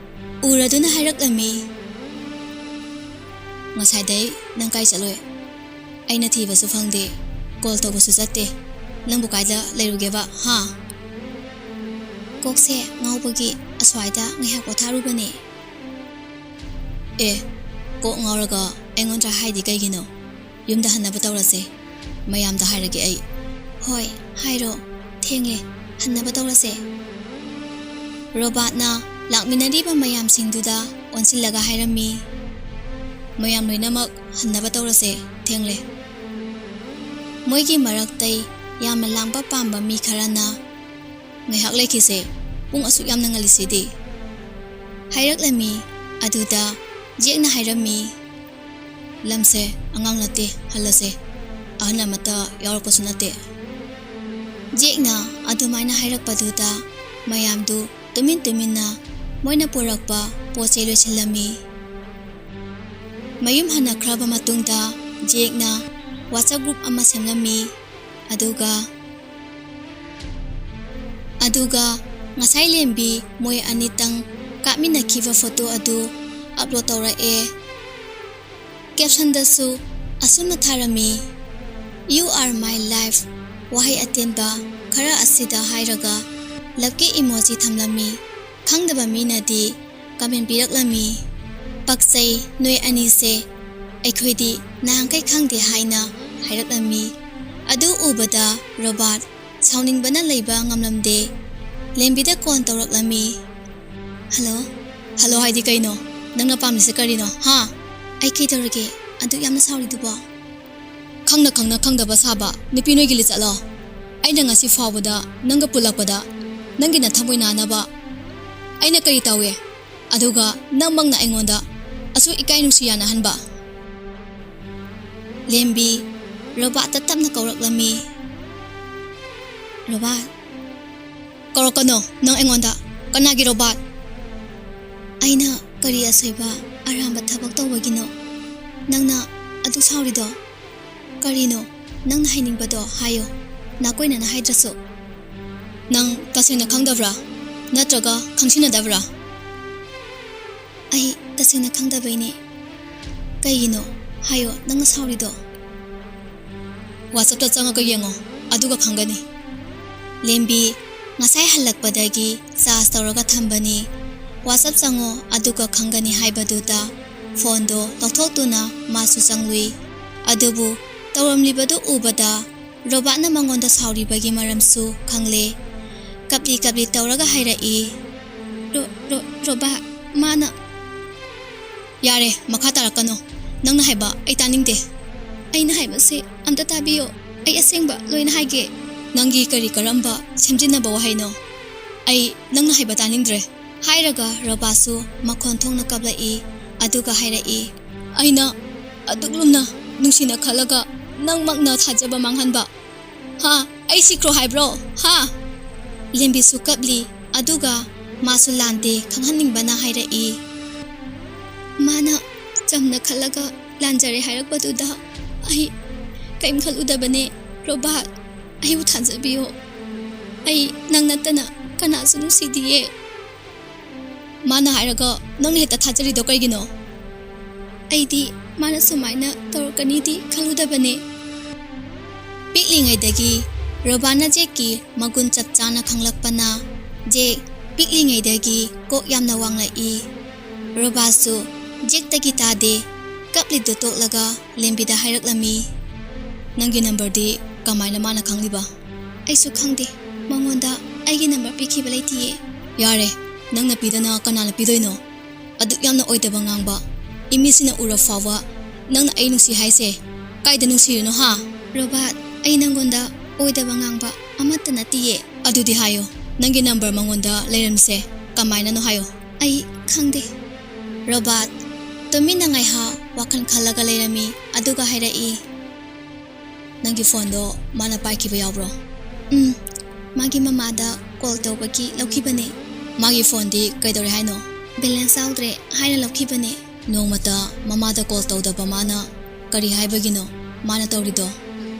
ꯎꯔꯗꯨꯅ ꯍꯥꯏꯔꯛꯂꯝꯃꯤ, "ꯉꯁꯥꯏꯗꯩ ꯅꯪ ꯀꯥꯏ ꯆꯠꯂꯨꯏ? ꯑꯩꯅ ꯊꯤꯕꯁꯨ ꯐꯪꯗꯦ, ꯀꯣꯜ ꯇꯧꯕꯁꯨ ꯆꯠꯇꯦ꯫ ꯅꯪꯕꯨ ꯀꯥꯏꯗ ꯂꯩꯔꯨꯒꯦꯕ, ꯍꯥ?" "ꯀꯣꯛꯁꯦ ꯉꯥꯎꯕꯒꯤ ꯑꯁ꯭ꯋꯥꯏꯗ ꯉꯥꯏꯍꯥꯛ ꯄꯣꯊꯥꯔꯨꯕꯅꯦ꯫" "ꯑꯦ, ꯀꯣꯛ ꯉꯥꯎꯔꯒ ꯑꯩꯉꯣꯟꯗ ꯍꯥꯏꯗꯤ ꯀꯩꯒꯤꯅꯣ? ꯌꯨꯝꯗ ꯍꯟꯅꯕ ꯇꯧꯔꯁꯦ꯫ ꯃꯌꯥꯝꯗ ꯍꯥꯏꯔꯒꯦ ꯑꯩ꯫" "ꯍꯣꯏ, ꯍꯥꯏꯔꯣ꯫ ꯊꯦꯡꯂꯦ꯫ ꯍꯟꯅꯕ ꯇꯧꯔꯁꯦ꯫" ꯔꯣꯕꯥꯠꯅ ꯂꯥꯛꯃꯤꯟꯅꯔꯤꯕ ꯃꯌꯥꯝꯁꯤꯡꯗꯨꯗ ꯑꯣꯟꯁꯤꯜꯂꯒ ꯍꯥꯏꯔꯝꯃꯤ, "ꯃꯌꯥꯝ ꯂꯣꯏꯅꯃꯛ ꯍꯟꯅꯕ ꯇꯧꯔꯁꯦ꯫ ꯊꯦꯡꯂꯦ꯫" ꯃꯣꯏꯒꯤ ꯃꯔꯛꯇꯩ ꯌꯥꯝꯅ ꯂꯥꯡꯕ ꯄꯥꯝꯕ ꯃꯤ ꯈꯔꯅ, "ꯉꯥꯏꯍꯥꯛ ꯂꯩꯈꯤꯁꯦ, ꯄꯨꯡ ꯑꯁꯨꯛ ꯌꯥꯝꯅ ꯉꯜꯂꯤꯁꯤꯗꯤ?" ꯍꯥꯏꯔꯛꯂꯝꯃꯤ꯫ ꯑꯗꯨꯗ ꯖꯦꯛꯅ ꯍꯥꯏꯔꯝꯃꯤ, "ꯂꯝꯁꯦ ꯑꯉꯥꯡ ꯅꯠꯇꯦ, ꯍꯜꯂꯁꯦ꯫ ꯑꯍꯟ ꯑꯃꯠꯇ ꯌꯥꯎꯔꯛꯄꯁꯨ ꯅꯠꯇꯦ꯫" ꯖꯦꯛꯅ ꯑꯗꯨꯃꯥꯏꯅ ꯍꯥꯏꯔꯛꯄꯗꯨꯗ ꯃꯌꯥꯝꯗꯨ ꯇꯨꯃꯤꯟ ꯇꯨꯃꯤꯟꯅ ꯃꯣꯏꯅ ꯄꯨꯔꯛꯄ ꯄꯣꯠ ꯆꯩ ꯂꯣꯏꯁꯤꯜꯂꯝꯃꯤ꯫ ꯃꯌꯨꯝ ꯍꯟꯅꯈ꯭ꯔꯕ ꯃꯇꯨꯡꯗ ꯖꯦꯛꯅ WhatsApp group ꯑꯃ ꯁꯦꯝꯂꯝꯃꯤ꯫ ꯑꯗꯨꯒ, ꯑꯗꯨꯒ ꯉꯁꯥꯏ ꯂꯦꯝꯕꯤ ꯃꯣꯏ ꯑꯅꯤꯇꯪ ꯀꯥꯞꯃꯤꯟꯅꯈꯤꯕ ꯐꯣꯇꯣ ꯑꯗꯨ upload ꯇꯧꯔꯛꯑꯦ꯫ ꯀꯦꯞꯁꯟꯗꯁꯨ ꯑꯁꯨꯝꯅ ꯊꯥꯔꯝꯃꯤ, "You are my life" ꯋꯥꯍꯩ ꯑꯇꯦꯟꯕ ꯈꯔ ꯑꯁꯤꯗ ꯍꯥꯏꯔꯒ ꯂꯞꯀꯤ ꯏꯃꯣꯖꯤ ꯊꯝꯂꯝꯃꯤ꯫ ꯈꯪꯗꯕ ꯃꯤꯅꯗꯤ ꯀꯃꯦꯟ ꯄꯤꯔꯛꯂꯝꯃꯤ, "ꯄꯛꯆꯩ ꯅꯣꯏ ꯑꯅꯤꯁꯦ, ꯑꯩꯈꯣꯏꯗꯤ ꯅꯍꯥꯟꯈꯩ ꯈꯪꯗꯦ" ꯍꯥꯏꯅ ꯍꯥꯏꯔꯛꯂꯝꯃꯤ꯫ ꯑꯗꯨ ꯎꯕꯗ ꯔꯣꯕꯥꯔꯠ ꯁꯥꯎꯅꯤꯡꯕꯅ ꯂꯩꯕ ꯉꯝꯂꯝꯗꯦ꯫ ꯂꯦꯝꯕꯤꯗ ꯀꯣꯜ ꯇꯧꯔꯛꯂꯝꯃꯤ꯫ "ꯍꯜꯂꯣ?" "ꯍꯜꯂꯣ ꯍꯥꯏꯗꯤ ꯀꯩꯅꯣ? ꯅꯪꯅ ꯄꯥꯝꯃꯤꯁꯦ ꯀꯔꯤꯅꯣ, ꯍꯥ?" "ꯑꯩ ꯀꯩꯗꯧꯔꯒꯦ ꯑꯗꯨꯛ ꯌꯥꯝꯅ ꯁꯥꯎꯔꯤꯗꯨꯕꯣ?" "ꯈꯪꯅ ꯈꯪꯅ ꯈꯪꯗꯕ ꯁꯥꯕ ꯅꯨꯄꯤ ꯅꯣꯏꯒꯤ ꯂꯤꯆꯠꯂꯣ? ꯑꯩꯅ ꯉꯁꯤ ꯐꯥꯎꯕꯗ ꯅꯪꯒ ꯄꯨꯜꯂꯛꯄꯗ ꯅꯪꯒꯤ ꯅꯊꯃꯣꯏ ꯅꯥꯅꯕ ꯑꯩꯅ ꯀꯔꯤ ꯇꯧꯏ? ꯑꯗꯨꯒ ꯅꯪꯃꯛꯅ ꯑꯩꯉꯣꯟꯗ ꯑꯁꯨꯛ ꯏꯀꯥꯏ ꯅꯨꯡꯁꯤ ꯌꯥꯅꯍꯟꯕ?" ꯂꯦꯝꯕꯤ ꯔꯣꯕꯥꯠꯇ ꯇꯞꯅ ꯀꯧꯔꯛꯂꯝꯃꯤ꯫ "ꯔꯣꯕꯥꯠ?" "ꯀꯧꯔꯛꯀꯅꯣ ꯅꯪ ꯑꯩꯉꯣꯟꯗ꯫ ꯀꯅꯥꯒꯤ ꯔꯣꯕꯥꯠ?" "ꯑꯩꯅ ꯀꯔꯤ ꯑꯁꯣꯏꯕ ꯑꯔꯥꯟꯕ ꯊꯕꯛ ꯇꯧꯕꯒꯤꯅꯣ ꯅꯪꯅ ꯑꯗꯨ ꯁꯥꯎꯔꯤꯗꯣ? ꯀꯔꯤꯅꯣ ꯅꯪꯅ ꯍꯥꯏꯅꯤꯡꯕꯗꯣ ꯍꯥꯏꯌꯣ, ꯅꯥꯀꯣꯏꯅꯅ ꯍꯥꯏꯗ꯭ꯔꯁꯨ꯫" "ꯅꯪ ꯇꯁꯦꯡꯅ ꯈꯪꯗꯕ꯭ꯔꯥ? ꯅꯠꯇ꯭ꯔꯒ ꯈꯪꯁꯤꯟꯅꯗꯕ꯭ꯔꯥ?" "ꯑꯩ ꯇꯁꯦꯡꯅ ꯈꯪꯗꯕꯩꯅꯦ꯫ ꯀꯩꯒꯤꯅꯣ ꯍꯥꯏꯌꯣ ꯅꯪꯅ ꯁꯥꯎꯔꯤꯗꯣ?" "ꯋꯥꯆꯞꯇ ꯆꯪꯉꯒ ꯌꯦꯡꯉꯣ, ꯑꯗꯨꯒ ꯈꯪꯒꯅꯤ꯫" ꯂꯦꯝꯕꯤ ꯉꯁꯥꯏ ꯍꯜꯂꯛꯄꯗꯒꯤ ꯆꯥꯔꯖ ꯇꯧꯔꯒ ꯊꯝꯕꯅꯤ꯫ "ꯋꯥꯆꯞ ꯆꯪꯉꯣ ꯑꯗꯨꯒ ꯈꯪꯒꯅꯤ" ꯍꯥꯏꯕꯗꯨꯗ ꯐꯣꯟꯗꯣ ꯂꯧꯊꯣꯛꯇꯨꯅ ꯃꯥꯁꯨ ꯆꯪꯂꯨꯏ꯫ ꯑꯗꯨꯕꯨ ꯇꯧꯔꯝꯂꯤꯕꯗꯨ ꯎꯕꯗ ꯔꯣꯕꯥꯠꯅ ꯃꯉꯣꯟꯗ ꯁꯥꯎꯔꯤꯕꯒꯤ ꯃꯔꯝꯁꯨ ꯈꯪꯂꯦ꯫ ꯀꯞꯂꯤ ꯀꯞꯂꯤ ꯇꯧꯔꯒ ꯍꯥꯏꯔꯛꯏ, "ꯔꯣ-, ꯔꯣ-, ꯔꯣꯕꯥꯠ, ꯃꯥꯅ꯫" "ꯌꯥꯔꯦ, ꯃꯈꯥ ꯇꯥꯔꯛꯀꯅꯨ꯫ ꯅꯪꯅ ꯍꯥꯏꯕ ꯑꯩ ꯇꯥꯅꯤꯡꯗꯦ꯫" "ꯑꯩꯅ ꯍꯥꯏꯕꯁꯦ ꯑꯝꯇ ꯇꯥꯕꯤꯌꯣ꯫ ꯑꯩ ꯑꯁꯦꯡꯕ ꯂꯣꯏꯅ ꯍꯥꯏꯒꯦ꯫" "ꯅꯪꯒꯤ ꯀꯔꯤ ꯀꯔꯝꯕ ꯁꯦꯝꯖꯤꯟꯅꯕ ꯋꯥꯍꯩꯅꯣ? ꯑꯩ ꯅꯪꯅ ꯍꯥꯏꯕ ꯇꯥꯅꯤꯡꯗ꯭ꯔꯦ꯫" ꯍꯥꯏꯔꯒ ꯔꯣꯕꯥꯠꯁꯨ ꯃꯈꯣꯟ ꯊꯣꯛꯅ ꯀꯞꯂꯛꯏ꯫ ꯑꯗꯨꯒ ꯍꯥꯏꯔꯛꯏ, "ꯑꯩꯅ ꯑꯗꯨꯛ ꯂꯨꯝꯅ ꯅꯨꯡꯁꯤꯅ ꯈꯜꯂꯒ ꯅꯪꯃꯛꯅ ꯊꯥꯖꯕ ꯃꯥꯡꯍꯟꯕ꯫ ꯍꯥ? ꯑꯩ ꯁꯤꯈ꯭ꯔꯣ ꯍꯥꯏꯕ꯭ꯔꯣ? ꯍꯥ?" ꯂꯦꯝꯕꯤꯁꯨ ꯀꯞꯂꯤ꯫ ꯑꯗꯨꯒ ꯃꯥꯁꯨ ꯂꯥꯟꯗꯦ ꯈꯪꯍꯟꯅꯤꯡꯕꯅ ꯍꯥꯏꯔꯛꯏ, "ꯃꯥꯅ ꯆꯝꯅ ꯈꯜꯂꯒ ꯂꯥꯟꯖꯔꯦ ꯍꯥꯏꯔꯛꯄꯗꯨꯗ ꯑꯩ ꯀꯔꯤꯝ ꯈꯜꯂꯨꯗꯕꯅꯦ꯫ ꯔꯣꯕꯥꯠ, ꯑꯩꯕꯨ ꯊꯥꯖꯕꯤꯌꯣ꯫ ꯑꯩ ꯅꯪ ꯅꯠꯇꯅ ꯀꯅꯥꯁꯨ ꯅꯨꯡꯁꯤꯗꯤꯌꯦ꯫" "ꯃꯥꯅ ꯍꯥꯏꯔꯒ ꯅꯪꯅ ꯍꯦꯛꯇ ꯊꯥꯖꯔꯤꯗꯣ ꯀꯩꯒꯤꯅꯣ?" "ꯑꯩꯗꯤ ꯃꯥꯅ ꯁꯨꯃꯥꯏꯅ ꯇꯧꯔꯛꯀꯅꯤꯗꯤ ꯈꯜꯂꯨꯗꯕꯅꯦ꯫ ꯄꯤꯛꯂꯤꯉꯩꯗꯒꯤ ꯔꯣꯕꯥꯔꯠꯅ ꯖꯦꯛꯀꯤ ꯃꯒꯨꯟ ꯆꯞ ꯆꯥꯅ ꯈꯪꯂꯛꯄꯅ ꯖꯦꯛ ꯄꯤꯛꯂꯤꯉꯩꯗꯒꯤ ꯀꯣꯛ ꯌꯥꯝꯅ ꯋꯥꯡꯂꯛꯏ꯫ ꯔꯣꯕꯥꯔꯠꯁꯨ ꯖꯦꯛꯇꯒꯤ ꯇꯥꯗꯦ꯫ ꯀꯞꯂꯤꯗꯨ ꯇꯣꯛꯂꯒ ꯂꯦꯝꯕꯤꯗ ꯍꯥꯏꯔꯛꯂꯝꯃꯤ, "ꯅꯪꯒꯤ ꯅꯝꯕꯔꯗꯤ ꯀꯃꯥꯏꯅ ꯃꯥꯅ ꯈꯪꯂꯤꯕ?" "ꯑꯩꯁꯨ ꯈꯪꯗꯦ꯫ ꯃꯉꯣꯟꯗ ꯑꯩꯒꯤ ꯅꯝꯕꯔ ꯄꯤꯈꯤꯕ ꯂꯩꯇꯤꯌꯦ꯫" "ꯌꯥꯔꯦ, ꯅꯪꯅ ꯄꯤꯗꯅ ꯀꯅꯥꯅ ꯄꯤꯗꯣꯏꯅꯣ? ꯑꯗꯨꯛ ꯌꯥꯝꯅ ꯑꯣꯏꯗꯕ ꯉꯥꯡꯕ, ꯏꯃꯤꯠꯁꯤꯅ ꯎꯔ ꯐꯥꯎꯕ ꯅꯪꯅ ꯑꯩ ꯅꯨꯡꯁꯤ ꯍꯥꯏꯁꯦ ꯀꯥꯏꯗ ꯅꯨꯡꯁꯤꯔꯤꯅꯣ, ꯍꯥ?" "ꯔꯣꯕꯥꯔꯠ, ꯑꯩ ꯅꯪꯉꯣꯟꯗ ꯑꯣꯏꯗꯕ ꯉꯥꯡꯕ ꯑꯃꯠꯇ ꯅꯠꯇꯤꯌꯦ꯫" "ꯑꯗꯨꯗꯤ ꯍꯥꯏꯌꯣ, ꯅꯪꯒꯤ ꯅꯝꯕꯔ ꯃꯉꯣꯟꯗ ꯂꯩꯔꯝꯃꯤꯁꯦ ꯀꯃꯥꯏꯅꯅꯣ ꯍꯥꯏꯌꯣ꯫" "ꯑꯩ ꯈꯪꯗꯦ꯫" ꯔꯣꯕꯥꯔꯠ ꯇꯨꯃꯤꯟꯅ ꯉꯥꯏꯍꯥꯛ ꯋꯥꯈꯜ ꯈꯜꯂꯒ ꯂꯩꯔꯝꯃꯤ, ꯑꯗꯨꯒ ꯍꯥꯏꯔꯛꯏ, "ꯅꯪꯒꯤ ꯐꯣꯟꯗꯣ ꯃꯥꯅ ꯄꯥꯏꯈꯤꯕ ꯌꯥꯎꯕ꯭ꯔꯣ?" "ꯎꯝ, ꯃꯥꯒꯤ ꯃꯃꯥꯗ ꯀꯣꯜ ꯇꯧꯕꯒꯤ ꯂꯧꯈꯤꯕꯅꯦ꯫" "ꯃꯥꯒꯤ ꯐꯣꯟꯗꯤ ꯀꯩꯗꯧꯔꯦ ꯍꯥꯏꯅꯣ?" "ꯕꯦꯂꯦꯟꯁ ꯌꯥꯎꯗ꯭ꯔꯦ ꯍꯥꯏꯅ ꯂꯧꯈꯤꯕꯅꯦ꯫" "ꯅꯣꯡꯃꯇ ꯃꯃꯥꯗ ꯀꯣꯜ ꯇꯧꯗꯕ ꯃꯥꯅ ꯀꯔꯤ ꯍꯥꯏꯕꯒꯤꯅꯣ ꯃꯥꯅ ꯇꯧꯔꯤꯗꯣ?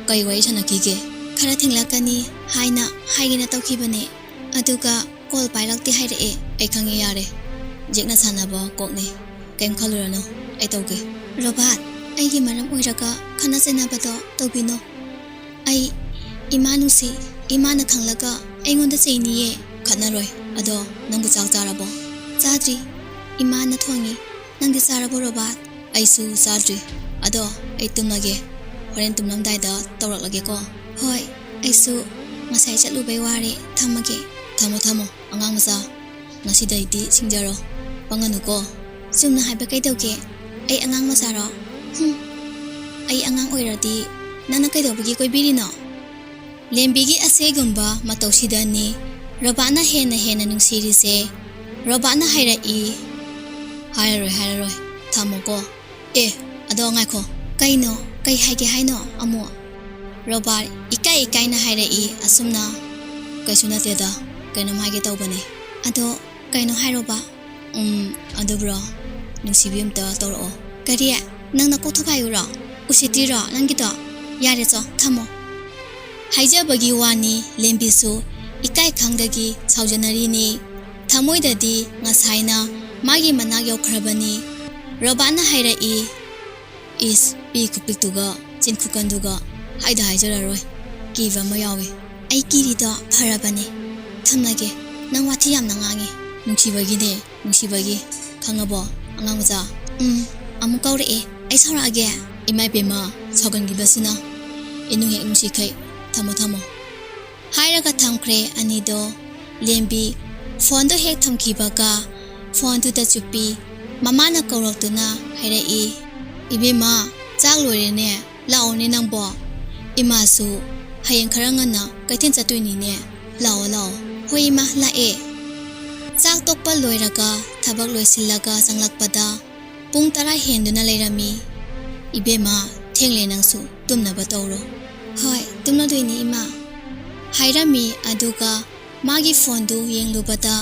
ꯀꯩ ꯋꯥꯔꯤ ꯁꯥꯟꯅꯈꯤꯒꯦ?" "ꯈꯔ ꯊꯦꯡꯂꯛꯀꯅꯤ ꯍꯥꯏꯅ ꯍꯥꯏꯒꯦꯅ ꯇꯧꯈꯤꯕꯅꯦ, ꯑꯗꯨꯒ ꯀꯣꯜ ꯄꯥꯏꯔꯛꯇꯦ ꯍꯥꯏꯔꯛꯑꯦ꯫" "ꯑꯩ ꯈꯪꯉꯦ, ꯌꯥꯔꯦ꯫ ꯖꯦꯛꯅ ꯁꯥꯟꯅꯕ ꯀꯣꯛꯅꯦ꯫ ꯀꯩꯝ ꯈꯜꯂꯨꯔꯅꯨ, ꯑꯩ ꯇꯧꯒꯦ꯫" "ꯔꯣꯕꯥꯔꯠ, ꯑꯩꯒꯤ ꯃꯔꯝ ꯑꯣꯏꯔꯒ ꯈꯠꯅ ꯆꯩꯅꯕꯗꯣ ꯇꯧꯕꯤꯅꯨ꯫ ꯑꯩ ꯏꯃꯥ ꯅꯨꯡꯁꯤ, ꯏꯃꯥꯅ ꯈꯪꯂꯒ ꯑꯩꯉꯣꯟꯗ ꯆꯩꯅꯤꯌꯦ꯫" "ꯈꯠꯅꯔꯣꯏ꯫ ꯑꯗꯣ ꯅꯪꯕꯨ ꯆꯥꯛ ꯆꯥꯔꯕꯣ?" "ꯆꯥꯗ꯭ꯔꯤ꯫ ꯏꯃꯥꯅ ꯊꯣꯡꯉꯤ꯫ ꯅꯪꯗꯤ ꯆꯥꯔꯕꯣ, ꯔꯣꯕꯥꯔꯠ?" "ꯑꯩꯁꯨ ꯆꯥꯗ꯭ꯔꯤ꯫ ꯑꯗꯣ ꯑꯩ ꯇꯨꯝꯃꯒꯦ꯫ ꯍꯣꯔꯦꯟ ꯇꯨꯝꯂꯝꯗꯥꯏꯗ ꯇꯧꯔꯛꯂꯒꯦꯀꯣ꯫" "ꯍꯣꯏ, ꯑꯩꯁꯨ ꯉꯁꯥꯏ ꯆꯠꯂꯨꯕꯩ ꯋꯥꯔꯦ꯫ ꯊꯝꯃꯒꯦ꯫" "ꯊꯝꯃꯣ, ꯊꯝꯃꯣ, ꯑꯉꯥꯡ ꯃꯆꯥ꯫ ꯉꯁꯤꯗꯩꯗꯤ ꯁꯤꯡꯖꯔꯣ꯫ ꯄꯪꯒꯅꯨꯀꯣ꯫" "ꯆꯨꯝꯅ ꯍꯥꯏꯕ ꯀꯩꯗꯧꯒꯦ? ꯑꯩ ꯑꯉꯥꯡ ꯃꯆꯥꯔꯣ? ꯍꯨꯝ, ꯑꯩ ꯑꯉꯥꯡ ꯑꯣꯏꯔꯗꯤ ꯅꯪꯅ ꯀꯩꯗꯧꯕꯒꯤ ꯀꯣꯏꯕꯤꯔꯤꯅꯣ?" ꯂꯦꯝꯕꯤꯒꯤ ꯑꯁꯤꯒꯨꯝꯕ ꯃꯇꯧꯁꯤꯗꯅꯤ ꯔꯣꯕꯥꯔꯠꯅ ꯍꯦꯟꯅ ꯍꯦꯟꯅ ꯅꯨꯡꯁꯤꯔꯤꯁꯦ꯫ ꯔꯣꯕꯥꯔꯠꯅ ꯍꯥꯏꯔꯛꯏ, "ꯍꯥꯏꯔꯔꯣꯏ, ꯍꯥꯏꯔꯔꯣꯏ꯫ ꯊꯝꯃꯣꯀꯣ꯫" "ꯑꯦ, ꯑꯗꯣ ꯉꯥꯏꯈꯣ꯫ ꯀꯩꯅꯣ? ꯀꯩ ꯍꯥꯏꯒꯦ ꯍꯥꯏꯅꯣ ꯑꯃꯨꯛ?" ꯔꯣꯕꯥꯔꯠ ꯏꯀꯥꯏ ꯏꯀꯥꯏꯅ ꯍꯥꯏꯔꯛꯏ ꯑꯁꯨꯝꯅ, "ꯀꯩꯁꯨ ꯅꯠꯇꯦꯗ, ꯀꯩꯅꯣꯝ ꯍꯥꯏꯒꯦ ꯇꯧꯕꯅꯦ꯫" "ꯑꯗꯣ ꯀꯩꯅꯣ ꯍꯥꯏꯔꯣꯕ?" "ꯎꯝ, ꯑꯗꯨꯕꯨꯔꯣ, ꯅꯨꯡꯁꯤꯕꯤ ꯑꯝꯇ ꯇꯧꯔꯛꯑꯣ꯫" "ꯀꯔꯤ? ꯅꯪ ꯅꯀꯣꯛ ꯊꯨꯒꯥꯏꯌꯨꯔꯣ? ꯎꯁꯤꯠꯇ꯭ꯔꯤꯔꯣ ꯅꯪꯒꯤꯗꯣ? ꯌꯥꯔꯦ, ꯆꯣ, ꯊꯝꯃꯣ꯫" ꯍꯥꯏꯖꯕꯒꯤ ꯋꯥꯅꯤ, ꯂꯦꯝꯕꯤꯁꯨ ꯏꯀꯥꯏ ꯈꯪꯗꯒꯤ ꯁꯥꯎꯖꯅꯔꯤꯅꯤ꯫ ꯊꯃꯣꯏꯗꯗꯤ ꯉꯁꯥꯏꯅ ꯃꯥꯒꯤ ꯃꯅꯥꯛ ꯌꯧꯈ꯭ꯔꯕꯅꯤ꯫ ꯔꯣꯕꯥꯔꯠꯅ ꯍꯥꯏꯔꯛꯏ, ꯏꯁ, ꯄꯤ ꯈꯨꯄꯤꯛꯇꯨꯒ ꯆꯤꯟ ꯈꯨꯀꯟꯗꯨꯒ ꯍꯥꯏꯗ ꯍꯥꯏꯖꯔꯔꯣꯏ꯫ ꯀꯤꯕ ꯑꯃ ꯌꯥꯎꯏ꯫ ꯑꯩ ꯀꯤꯔꯤꯗꯣ ꯐꯔꯕꯅꯦ꯫ ꯊꯝꯂꯒꯦ꯫ ꯅꯪ ꯋꯥꯊꯤ ꯌꯥꯝꯅ ꯉꯥꯡꯉꯤ꯫ ꯅꯨꯡꯁꯤꯕꯒꯤꯅꯦ, ꯅꯨꯡꯁꯤꯕꯒꯤ꯫ ꯈꯪꯉꯕꯣ, ꯑꯉꯥꯡ ꯃꯆꯥ? ꯎꯝ, ꯑꯃꯨꯛ ꯀꯧꯔꯛꯑꯦ꯫ ꯑꯩ ꯁꯥꯎꯔꯛꯑꯒꯦ? ꯏꯃꯥ ꯏꯕꯦꯝꯃ, ꯁꯥꯎꯒꯟꯈꯤꯕꯁꯤꯅ ꯏꯅꯨꯡ ꯍꯦꯛ ꯅꯨꯡꯁꯤꯈꯩ꯫ ꯊꯝꯃꯣ, ꯊꯝꯃꯣ꯫ ꯍꯥꯏꯔꯒ ꯊꯝꯈ꯭ꯔꯦ ꯑꯅꯤꯗꯣ꯫ ꯂꯦꯝꯕꯤ ꯐꯣꯟꯗꯣ ꯍꯦꯛ ꯊꯝꯈꯤꯕꯒ ꯐꯣꯟꯗꯨꯗ ꯆꯨꯞꯄꯤ ꯃꯃꯥꯅ ꯀꯧꯔꯛꯇꯨꯅ ꯍꯥꯏꯔꯛꯏ, "ꯏꯕꯦꯝꯃ, ꯆꯥꯛ ꯂꯣꯏꯔꯦꯅꯦ, ꯂꯥꯛꯑꯣꯅꯦ ꯅꯪꯕꯣ꯫ ꯏꯃꯥꯁꯨ ꯍꯌꯦꯡ ꯈꯔ ꯉꯟꯅ ꯀꯩꯊꯦꯜ ꯆꯠꯇꯣꯏꯅꯤꯅꯦ, ꯂꯥꯛꯑꯣ, ꯂꯥꯛꯑꯣ꯫" "ꯍꯣꯏ ꯏꯃꯥ, ꯂꯥꯛꯑꯦ꯫" ꯆꯥꯛ ꯇꯣꯛꯄ ꯂꯣꯏꯔꯒ ꯊꯕꯛ ꯂꯣꯏꯁꯤꯜꯂꯒ ꯆꯪꯂꯛꯄꯗ ꯄꯨꯡ ꯇꯔꯥ ꯍꯦꯟꯗꯨꯅ ꯂꯩꯔꯝꯃꯤ꯫ "ꯏꯕꯦꯝꯃ, ꯊꯦꯡꯂꯦ, ꯅꯪꯁꯨ ꯇꯨꯝꯅꯕ ꯇꯧꯔꯣ꯫" "ꯍꯣꯏ, ꯇꯨꯝꯂꯗꯣꯏꯅꯤ ꯏꯃꯥ꯫" ꯍꯥꯏꯔꯝꯃꯤ꯫ ꯑꯗꯨꯒ ꯃꯥꯒꯤ ꯐꯣꯟꯗꯨ ꯌꯦꯡꯂꯨꯕꯗ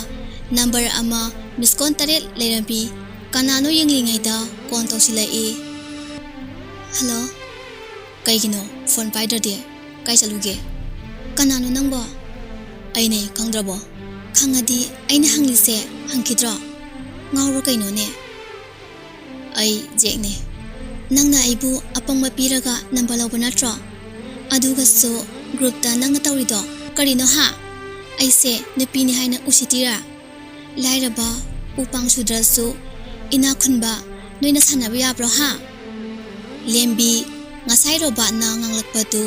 ꯅꯝꯕꯔ ꯑꯃ ꯃꯤꯁ ꯀꯣꯜ ꯇꯔꯦꯠ ꯂꯩꯔꯝꯃꯤ꯫ ꯀꯅꯥꯅꯣ ꯌꯦꯡꯂꯤꯉꯩꯗ ꯀꯣꯜ ꯇꯧꯁꯤꯜꯂꯛꯏ꯫ "ꯍꯜꯂꯣ꯫" "ꯀꯩꯒꯤꯅꯣ ꯐꯣꯟ ꯄꯥꯏꯗ꯭ꯔꯗꯤ? ꯀꯥꯏ ꯆꯠꯂꯨꯒꯦ?" "ꯀꯅꯥꯅꯣ ꯅꯪꯕꯣ?" "ꯑꯩꯅꯦ, ꯈꯪꯗ꯭ꯔꯕꯣ?" "ꯈꯪꯉꯗꯤ ꯑꯩꯅ ꯍꯪꯂꯤꯁꯦ ꯍꯪꯈꯤꯗ꯭ꯔꯣ? ꯉꯥꯎꯔꯣ ꯀꯩꯅꯣꯅꯦ?" "ꯑꯩ ꯖꯦꯛꯅꯦ꯫" "ꯅꯪꯅ ꯑꯩꯕꯨ ꯑꯄꯪꯕ ꯄꯤꯔꯒ ꯅꯝꯕꯔ ꯂꯧꯕ ꯅꯠꯇ꯭ꯔꯣ? ꯑꯗꯨꯒꯁꯨ ꯒ꯭ꯔꯨꯞꯇ ꯅꯪꯅ ꯇꯧꯔꯤꯗꯣ ꯀꯔꯤꯅꯣ ꯍꯥ? ꯑꯩꯁꯦ ꯅꯨꯄꯤꯅꯤ ꯍꯥꯏꯅ ꯎꯁꯤꯠꯇꯤꯔꯥ? ꯂꯥꯏꯔꯕ, ꯎꯄꯥꯡ ꯁꯨꯗ꯭ꯔꯁꯨ ꯏꯅꯥꯛ ꯈꯨꯟꯕ ꯅꯣꯏꯅ ꯁꯥꯟꯅꯕ ꯌꯥꯕ꯭ꯔꯣ ꯍꯥ?" ꯂꯦꯝꯕꯤ ꯉꯁꯥꯏ ꯔꯣꯕꯥꯠꯅ ꯉꯥꯡꯂꯛꯄꯗꯨ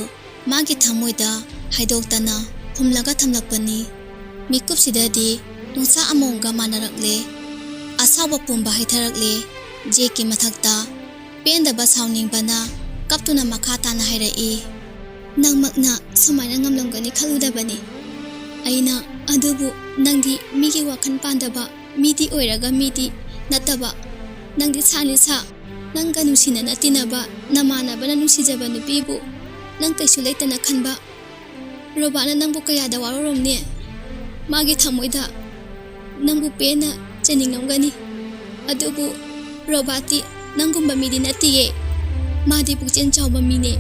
ꯃꯥꯒꯤ ꯊꯃꯣꯏꯗ ꯍꯥꯏꯗꯣꯛꯇꯅ ꯐꯨꯝꯂꯒ ꯊꯝꯂꯛꯄꯅꯤ꯫ ꯃꯤꯀꯨꯞꯁꯤꯗꯗꯤ ꯅꯨꯡꯁꯥ ꯑꯃꯣꯝꯒ ꯃꯥꯟꯅꯔꯛꯂꯦ꯫ ꯑꯁꯥꯎꯕ ꯄꯨꯝꯕ ꯍꯩꯊꯔꯛꯂꯦ ꯖꯦꯛꯀꯤ ꯃꯊꯛꯇ꯫ ꯄꯦꯟꯗꯕ ꯁꯥꯎꯅꯤꯡꯕꯅ ꯀꯞꯇꯨꯅ ꯃꯈꯥ ꯇꯥꯅ ꯍꯥꯏꯔꯛꯏ, "ꯅꯪꯃꯛꯅ ꯁꯨꯃꯥꯏꯅ ꯉꯝꯂꯝꯒꯅꯤ ꯈꯜꯂꯨꯗꯕꯅꯤ ꯑꯩꯅ꯫ ꯑꯗꯨꯕꯨ ꯅꯪꯗꯤ ꯃꯤꯒꯤ ꯋꯥꯈꯜ ꯄꯥꯟꯗꯕ ꯃꯤꯗꯤ ꯑꯣꯏꯔꯒ ꯃꯤꯗꯤ ꯅꯠꯇꯕ꯫ ꯅꯪꯗꯤ ꯁꯥꯅꯤ ꯁꯥ, ꯅꯪꯒ ꯅꯨꯡꯁꯤꯅꯅ ꯇꯤꯟꯅꯕ ꯅꯃꯥꯟꯅꯕꯅ ꯅꯨꯡꯁꯤꯖꯕ ꯅꯨꯄꯤꯕꯨ ꯅꯪ ꯀꯩꯁꯨ ꯂꯩꯇꯅ ꯈꯟꯕ꯫ ꯔꯣꯕꯥꯠꯅ ꯅꯪꯕꯨ ꯀꯌꯥꯗ ꯋꯥꯔꯧꯔꯝꯅꯤ? ꯃꯥꯒꯤ ꯊꯃꯣꯏꯗ ꯅꯪꯕꯨ ꯄꯦꯟꯅ ꯆꯦꯟꯅꯤꯡꯂꯝꯒꯅꯤ꯫ ꯑꯗꯨꯕꯨ ꯔꯣꯕꯥꯠꯇꯤ ꯅꯪꯒꯨꯝꯕ ꯃꯤꯗꯤ ꯅꯠꯇꯤꯌꯦ꯫ ꯃꯥꯗꯤ ꯄꯨꯛꯆꯦꯜ ꯆꯥꯎꯕ ꯃꯤꯅꯦ꯫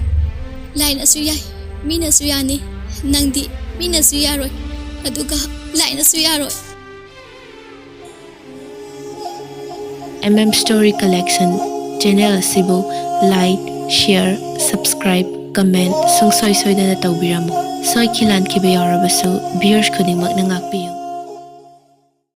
ꯂꯥꯏꯅꯁꯨ ꯌꯥꯏ, ꯃꯤꯅꯁꯨ ꯌꯥꯅꯤ꯫ ꯅꯪꯗꯤ ꯃꯤꯅꯁꯨ ꯌꯥꯔꯣꯏ, ꯑꯗꯨꯒ ꯂꯥꯏꯅꯁꯨ ꯌꯥꯔꯣꯏ꯫" M M Story Collection. Channel ꯑꯁꯤꯕꯨ like, share, subscribe, comment ꯁꯨꯡꯁꯣꯏ ꯁꯣꯏꯗꯅ ꯇꯧꯕꯤꯔꯝꯃꯨ꯫ ꯁꯣꯏꯈꯤ ꯂꯥꯟꯈꯤꯕ ꯌꯥꯎꯔꯕꯁꯨ viewers ꯈꯨꯗꯤꯡꯃꯛꯅ ꯉꯥꯛꯄꯤꯌꯨ꯫